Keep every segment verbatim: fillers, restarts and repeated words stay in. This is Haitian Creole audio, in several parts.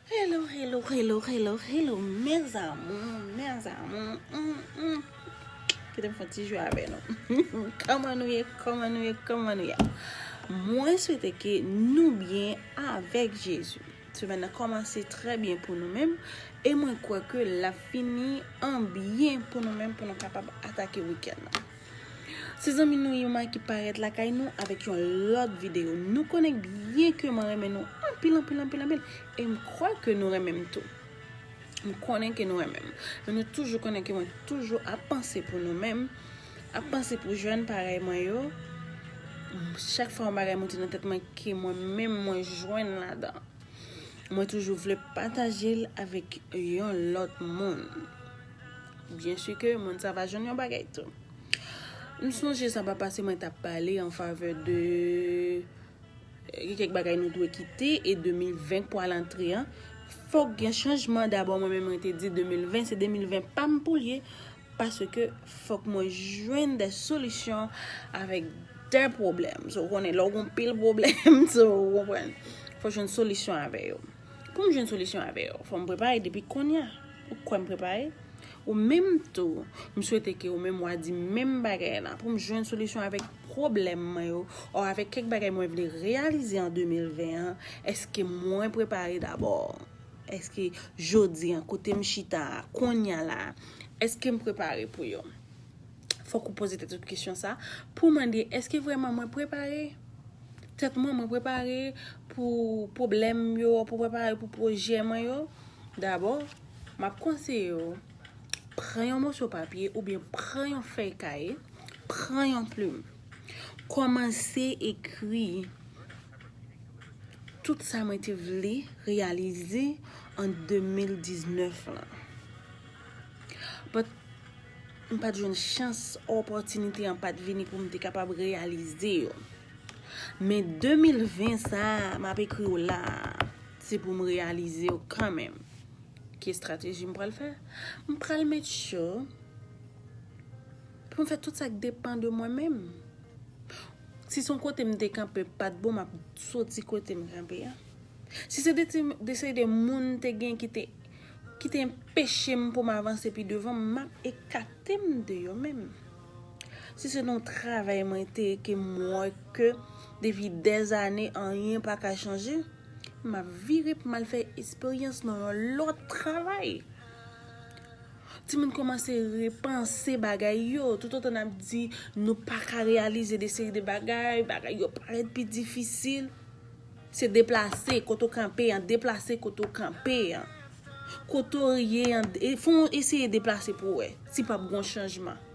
Hello, hello, hello, hello, hello, mes amours, mes amours. Mm, mm. Kite m fè yon ti jwe avè nou. Kòman nou ye? Kòman nou ye? Kòman nou ye? Mwen swete ke nou byen avèk Jezi. Semèn nan kòmanse trè byen pou nou menm, e mwen kwè ke l ap fini an byen pou nou menm, pou nou kapab atake wikèn nan. Se zanmi nou Yuma ki parèt lakay nou avèk yon lòt videyo. Nou konnen byen ke mwen renmen nou anpil, anpil, anpil, anpil. E m kwè ke nou renmen m tou. M konnen ke nou renmen m. Men nou toujou konnen ke mwen toujou ap panse pou nou menm. Ap panse pou jèn parèy mwen yo. Chak fwa yon bagay monte nan tèt mwen ke mwen menm mwen jwenn ladan, mwen toujou vle pataje l avèk yon lòt moun. Byen si ke moun sa va jwenn yon bagay tou. M sonje sa pa pase mwen t ap pale an favè de, gen kèk bagay nou dwe kite e de mil ven k pral antre an. Fòk gen chanjman dabò, mwen menm mwen te di de mil ven, se de mil ven pa m pou l ye, paske fòk mwen jwenn de solisyon avèk de pwoblèm. So, ou konnen lè w gen pil pwoblèm, so, ou konprann. Fòk jwenn solisyon avè yo. Pou m jwenn solisyon avè yo, fò m prepare depi kounye a. Ou kwè m prepare? Ou menm tou, m swete ke ou menm w a di menm bagay la. Pou m jwenn solisyon avèk pwoblèm mwen yo, ou avèk kèk bagay mwen vle reyalize an de mil ven an, èske mwen prepare dabò? Èske jodi an, kote m chita a, kounye a la, èske m prepare pou yo? Fòk ou poze tèt ou kesyon sa pou mande, èske vrèman mwen prepare? Tèt mwen, mwen prepare pou pwoblèm yo, pou prepare pou pwojè mwen yo? Dabò, m ap konseye w, pran yon moso papye oubyen pran yon fèy kaye, pran yon plim. Kòmanse ekri tout sa mwen te vle reyalize an de mil diznèf lan. But m pa t jwenn chans, opòtinite an pa t vini pou m te kapab reyalize yo. Men de mil ven sa a, m ap ekri w la a, se pou m reyalize yo kanmenm. Ki estrateji m pral fè? M pral make sure pou m fè tout sa k depann de mwen menm. Si se yon kote m te kanpe pa t bon, m ap soti kote m kanpe a. Si se de, de seri de moun te gen ki te, ki te enpeche m pou m avanse pi devan, m ap ekate m de yo menm. Si se nan yon travay mwen te ye ke m wè ke depi dèzane anyen pa ka chanje, m ap vire pou m al fè esperyans nan yon lòt travay. Timoun kòmanse repanse bagay yo. Toutotan n ap di nou pa ka reyalize de seri de bagay, bagay yo parèt pi difisil. Se deplase kote w kanpe an, deplase kote w kanpe an. Kote w ye an, e fò w eseye deplase pou w wè si p ap gen yon chanjman.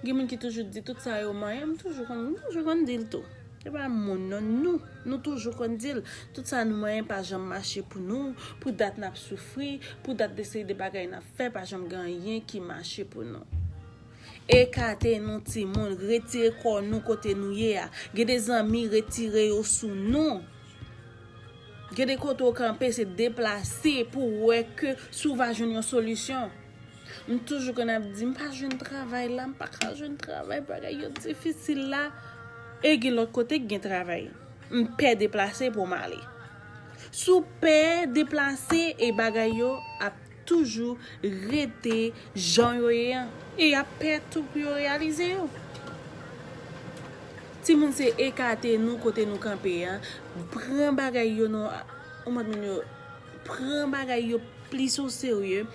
Gen moun ki toujou di tout sa yo manyen, m toujou konn, m toujou konn di l tou. Se pa moun non, nou, nou toujou konn di l. Tout sa nou manyen pa janm mache pou nou, pou dat n ap soufri, pou dat de seri de bagay n ap fè, pa janm gen anyen ki mache pou nou. Ekate nou timoun, retire kò nou kote nou ye a. Gen de zanmi, retire yo sou nou. Gen de kote w kanpe, se deplase pou w wè ke si w va jwenn yon solisyon. M toujou konn ap di, m pa jwenn travay la, m pa ka jwenn travay, bagay yo difisil la. E gen lòt kote k gen travay. M pè deplase pou m ale. Si w pè deplase, e bagay yo ap toujou rete jan yo ye an. E y ap pè tou pou yo reyalize yo. Timoun, se ekate nou kote nou kanpe an. Pran bagay yo nan, ou mèt moun yo, pran bagay yo plis o serye.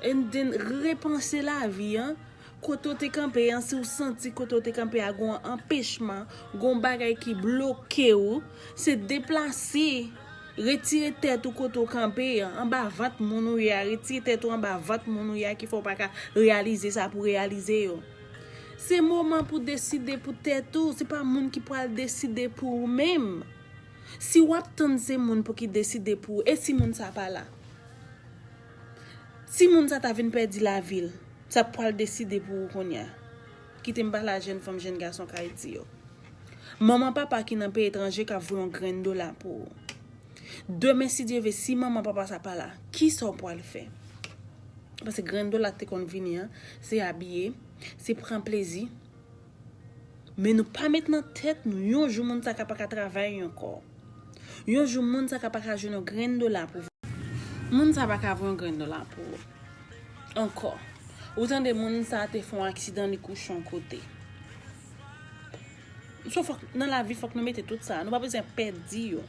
And then, repanse lavi an. Kote w te kanpe an, si w santi kote w te kanpe a gon anpechman, gon bagay ki bloke w, se deplase, retire tèt ou kote w kanpe an, anba vant moun ou ye a, retire tèt ou anba vant moun ou ye a ki fè w pa ka reyalize sa pou reyalize yo. Se moman pou deside pou tèt ou, se pa moun ki pral deside pou ou menm. Si w ap tann se moun pou ki deside pou ou, e si moun sa pa la? Si moun sa ta vin pèdi lavi l, sa pral deside pou ou kounye a. Kite m pale a jèn fanm, jèn gason k Ayiti yo. Manman papa ki nan peyi etranje k ap voye yon grenn dola pou ou. Demen, si Dye vle, si manman papa sa pa la, kisa w pral fè? Paske grenn dola k te konn vini an, se abiye, se pran plezi. Men nou pa met nan tèt nou, yon jou moun sa ka pa ka travay ankò. Yon jou moun sa ka pa ka jwenn yon grenn dola pou Moun sa pa ka voye yon grenn dola pou ou ankò. Ou tande moun sa te fè yon aksidan, li kouche yon kote. So, fòk, nan lavi, fòk nou mete tout sa. Nou pa bezwen pèdi yo.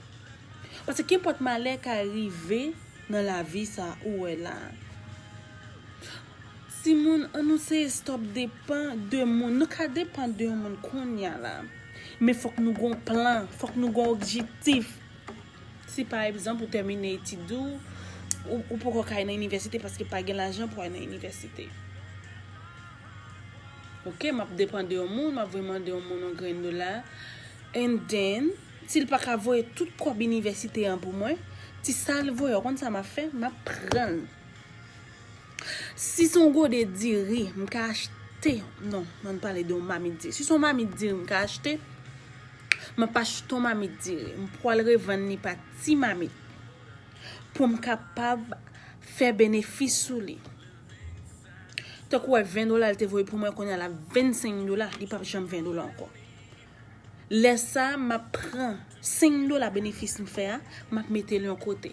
Paske kenpòt malè ka rive nan lavi sa ou wè la. Timoun, an nou seye stop depan de moun. Nou ka depan de yon moun kounye a la. Men fòk nou gon plan, fòk nou gon objektif. Si pa egzanp ou tèmine etid ou, ou, ou poko ka al nan inivèsite paske pa gen lajan pou al nan inivèsite. Ok, m ap depan de yon moun, m ap voye mande yon moun yon grenn dola. And then, si l pa ka voye tout kòb inivèsite an pou mwen, ti sa l voye, ou konn sa m ap fè? M ap pran l. Si se yon gode diri, m ka achte, non, ann pale de yon mamit diri. Si se yon mamit diri m ka achte, m ap achte yon mamit diri. M pral revann li pa ti mamit pou m kapab fè benefis sou li. Tankou wè ven dola l te voye pou mwen, kounye a l a vennsenk dola, li p ap janm ven dola ankò. Lè sa, m ap pran senk dola benefis m fè a, m ap mete l yon kote.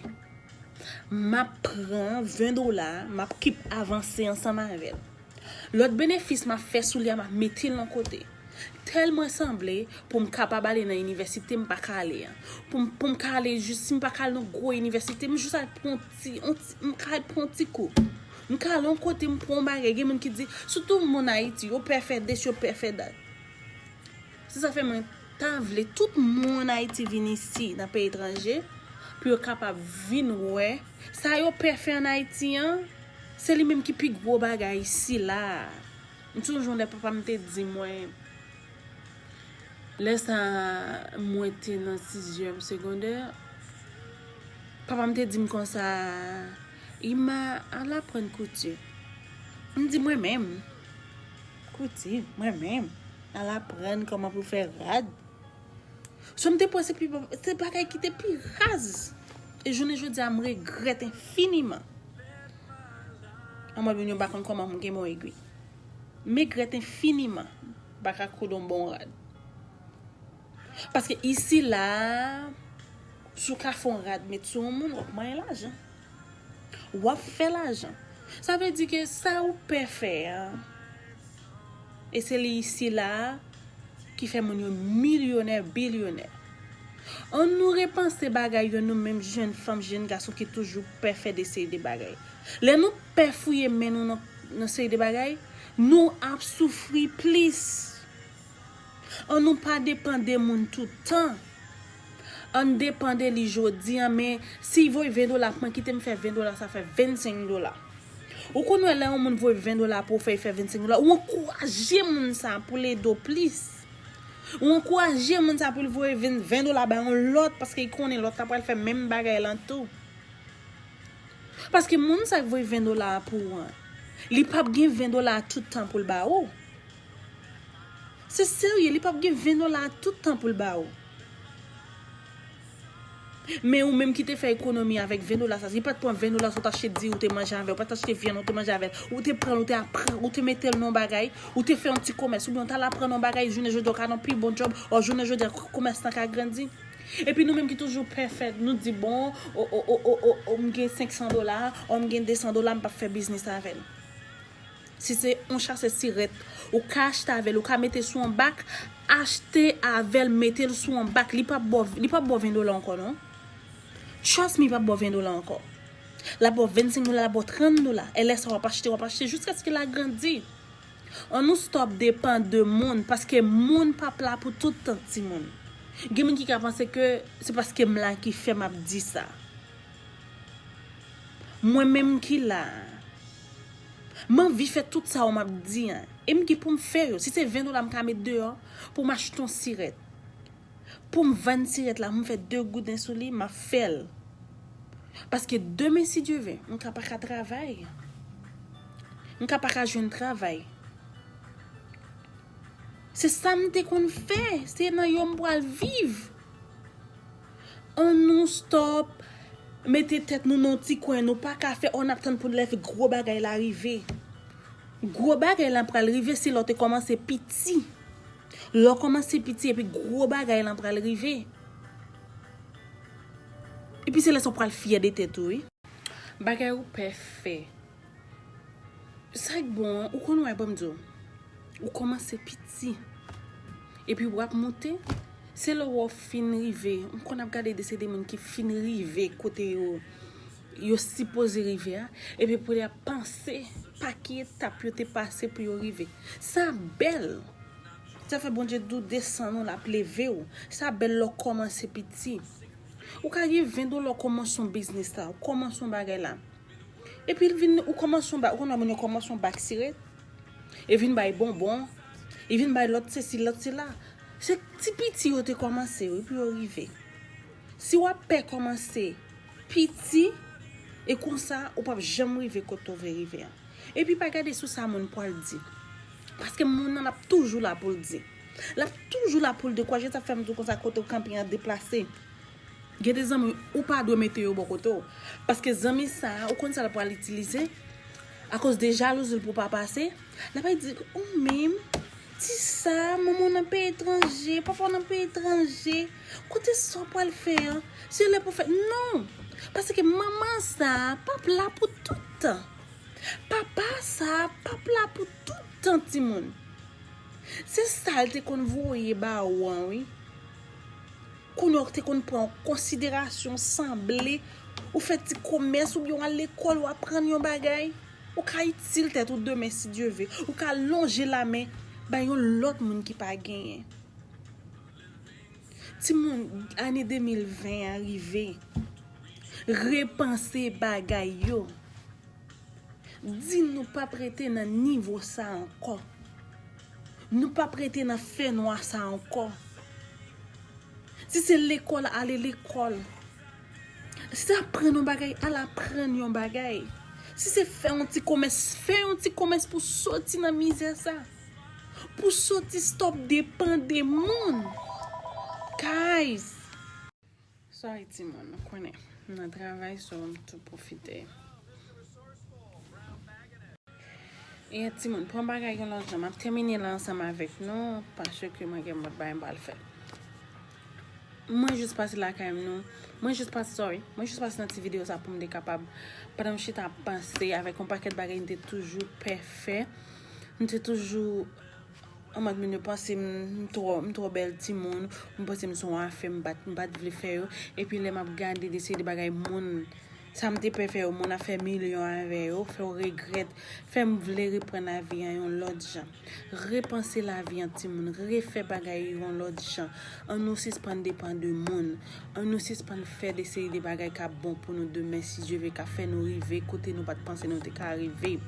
M ap pran ven dola, m ap keep avanse ansanm avè l. Lòt benefis m ap fè sou li a, m ap mete l yon kote. Tèl mwen sanble pou m kapab ale nan inivèsite m pa ka ale an. Pou m, pou m ka ale jis, si m pa ka al nan gwo inivèsite, m jis al pran yon ti, yon ti, m ka al pran yon ti kou. M ka al yon kote, m pran yon bagay. Gen moun ki di, sitou moun Ayiti, yo pè fè this, yo pè fè that. Se sa fè mwen ta vle tout moun Ayiti vin isi, nan peyi etranje, pou yo kapab vin wè sa yo pè fè ann Ayiti an, se li menm ki pi gwo bagay isi la. M sonje yon lè papa m te di mwen, lè sa mwen te nan sizyèm segondè, papa m te di m konsa, Ima, al aprann kouti. M di, mwen menm? Kouti, mwen menm? Al aprann kòman pou fè rad? So, m te panse pi, se bagay ki te pi raz. E jounen jodi a, m regrèt enfiniman. An mòd moun yo pa konn kòman m gen bon egwi. M regrèt enfiniman. M pa ka koude yon bon rad. Paske isi la, si w ka fè yon rad met sou yon moun, w ap manyen lajan. W ap fè lajan. Sa vle di ke sa ou pè fè a, e se li isi la ki fè moun yo milyonè, bilyonè. Ann nou repanse bagay yo, nou menm jèn fanm, jèn gason ki toujou pè fè de seri de bagay. Lè nou pè fouye men nou nan, nan seri de bagay, nou ap soufri plis. Ann nou pa depan de moun tout tan. Ann depan de li jodi a, men si l voye ven dola pou mwen, kite m fè ven dola sa fè vennsenk dola. Ou konn wè lè yon moun voye ven dola pou w fè, l fè vennsenk dola, ou ankouraje moun sa pou l ede w plis. Ou ankouraje moun sa pou l voye ven, ven dola bay yon lòt, paske l konnen lòt la pral fè menm bagay lan tou. Paske moun sa k voye ven dola a pou ou an, li p ap gen ven dola a tout tan pou l ba ou. Se serye, li p ap gen ven dola a tout tan pou l ba ou. Men ou menm ki te fè ekonomi avèk ven dola sa, li pa t pran ven dola sa ou t achte diri, ou te manje avè l, ou pa t achte vyann, ou te manje avè l, ou te pran l, ou te aprann, ou te mete l nan yon bagay, ou te fè yon ti komès, oubyen ou t al aprann yon bagay, jounen jodi a ou ka nan pi bon djòb, o jounen jodi a komès lan ka grandi. Epi nou menm ki toujou pè fè, nou di, bon, o, o, m gen senk san dola, o, m gen de san dola, m p ap fè biznis avè l. Si se yon chase sirèt, ou ka achte avè l, ou ka mete sou yon bak, achte avè l, mete l sou yon bak, li p ap ba w, li p ap ba w ven dola ankò, non. Trust me, li p ap ba w ven dola ankò. L ap ba w vennsenk dola, l ap ba w trant dola. E lè sa w ap achte, w ap achte jiskaske l a grandi. Ann nou stop depan de moun, paske moun p ap la pou tout tan, timoun. Gen moun ki ka panse ke se paske m la ki fè m ap di sa. Mwen menm ki la a, m anvi fè tout sa w m ap di an. E m gen pou m fè yo. Si se ven dola m ka met deyò pou m achte yon sirèt, pou m vann sirèt la, pou m fè de gouden sou li, m ap fè l. Paske demen, si Dye vle, m ka pa ka travay. M ka pa ka jwenn travay. Se sa m te konn fè. Se nan yo m pral viv. Ann nou stop mete tèt nou nan yon ti kwen nou pa ka fè, ann ap tann pou lè gwo bagay la rive. Gwo bagay la pral rive si lè w te kòmanse piti. Lè w kòmanse piti epi gwo bagay la pral rive. Epi se lè sa w pral fyè de tèt ou, wi. Bagay ou pè fè. Sa k bon an, ou konn wè, ban m di w. Ou kòmanse piti. Epi w ap monte. Se lè w fin rive. M konn ap gade de se de moun ki fin rive kote yo, yo sipoze rive a. Epi pou y ap panse pa ki etap yo te pase pou yo rive. Sa bèl. Sa fè Bondye di w desann ou, l ap leve w. Sa bèl lè w kòmanse piti. Ou ka gen ven dola, w kòmanse yon biznis la, w kòmanse yon bagay la. Epi l vin, ou kòmanse yon ba-, ou konn wè moun yo kòmanse yon bak siret, e vin bay bonbon, e vin bay lòt sesi, lòt sela. Se ti piti yo te kòmanse, wi, pou yo rive. Si w ap pè kòmanse piti, e konsa, ou p ap janm rive kote w vle rive an. Epi pa gade sou sa moun pral di. Paske moun nan, l ap toujou la pou l di. L ap toujou la pou l dekouraje. Sa fè m di w konsa, kote w kanpe an deplase. Gen de zanmi, ou pa dwe mete yo bò kote w. Paske zanmi sa a, ou konn sa l pral itilize? Akoz de jalouzi l pou pa pase, l ap di, ou menm, ti sa, manman w nan peyi etranje, papa w nan peyi etranje, kote sa w pral fè an? Se lè pou fè, non! Paske manman sa a p ap la pou tout tan. Papa sa a p ap la pou tout tan, timoun. Se sa l te konn voye ba ou an, wi. Kounye a w te konn pran an konsiderasyon, sanble ou fè ti komès oubyen w al lekòl, w aprann yon bagay. Ou ka itil tèt ou demen, si Dye ve. Ou ka lonje lamen bay yon lòt moun ki pa genyen. Timoun, ane de mil ven an rive. Repanse bagay yo. Di nou p ap rete nan nivo sa ankò. Nou p ap rete nan fènwa sa ankò. Si se lekòl, ale lekòl. Si se aprann yon bagay, al aprann yon bagay. Si se fè yon ti komès, fè yon ti komès pou soti nan mizè sa. Pou soti stop depann de moun. Guys, Sorry timoun, nou konnen m nan travay, so m tou pwofite. E timoun, pran bagay yon lòt jan. M ap tèmine la ansanm avèk nou, paske mwen gen lòt bagay m pral fè. Mwen jis pase lakay m nou. Mwen jis pase, sorry. Mwen jis pase nan ti videyo sa pou m te kapab, pandan m chita ap panse avèk yon pakèt bagay m te toujou pè fè. M te toujou An mòd moun yo panse m, m twò, m twò bèl timoun, m panse m se yon afè, m pa t, m pa t vle fè yo. Epi lè m ap gade de seri de bagay moun, sa m te pè fè yo, moun ap fè milyon avè yo, fè w regrèt, fè m vle reprann lavi an yon lòt jan. Repanse lavi an timoun, refè bagay yo yon lòt jan. An nou sispann depann de moun. An nou sispann fè de seri de bagay k ap bon pou nou demen, si Dye ve, k ap fè nou rive kote nou pa t panse nou te ka rive.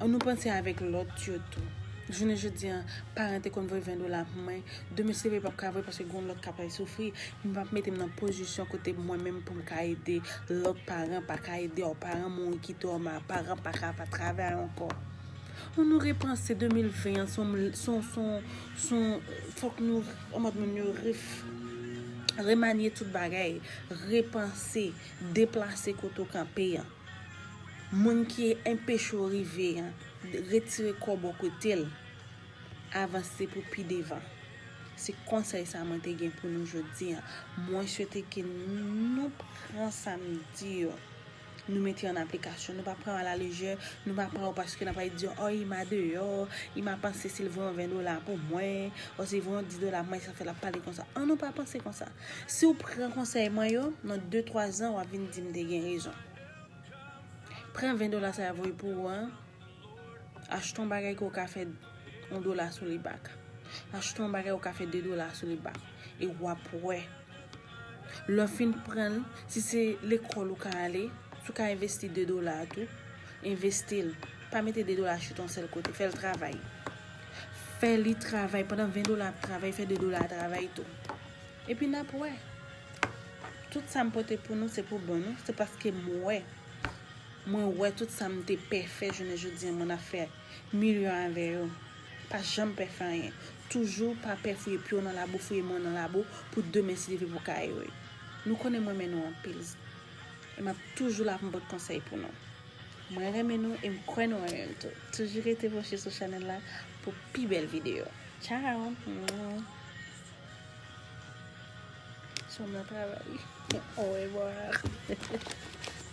An nou panse avèk lòt yo tou. Jounen jodi a, paran te konn voye ven dola pou mwen. Demen, si Dye ve, p ap ka voye paske gen yon lòt k ap al soufri. M p ap mete m nan pozisyon kote mwen menm pou m ka ede lòt paran, pa ka ede w, paran mouri kite w, ma paran pa ka pa travay ankò. An nou repanse de mil ven an, se yon, se yon, se yon, se yon, fòk nou, an mòd moun yo ref-, remanye tout bagay, repanse, deplase kote w kanpe an. Moun ki enpeche w rive an, retire kò w bò kote l, avanse pou pi devan. Se konsèy sa mwen te gen pou nou jodi an. Mwen swete ke nou pran sa m di yo, nou mete an aplikasyon. Nou pa pran yo alalejè, nou pa pran yo paske n ap al di, o, Ima deyò, Ima panse si l voye yon ven dola pou mwen, o, si l voye yon dis dola pou mwen, sa fè l ap pale konsa. An nou pa panse konsa. Si w pran konsèy mwen yo, nan de, twa zan, w ap vin di m te gen rezon. Pran ven dola sa yo voye pou ou an, achte yon bagay ke w ka fè yon dola sou li bak. Achte yon bagay ou ka fè de dola sou li bak. E w ap wè. Lè w fin pran l, si se lekòl ou ka ale, si w ka envesti de dola a tou, envesti l. Pa mete de dola chita yon sèl kote, fè l travay. Fè li travay, pandan ven dola ap travay, fè de dola a travay tou. Epi n ap wè. Tout sa m pote pou nou, se pou bon nou, se paske m wè. Mwen wè tout sa m te pè fè jounen jodi a, mwen ap fè milyon avè yo. Pa janm pè fè anyen. Toujou pa pè fouye pye w nan labo, fouye men w nan labo pou demen si Dye vle pou w ka ere. Nou konnen m renmen nou anpil. E m ap toujou la pou m pote konsèy pou nou. Mwen renmen nou e m kwè nou renmen m tou. Toujou rete branche sou chanèl la pou pi bèl videyo. Tchao! Sou nan travay. Au revoir.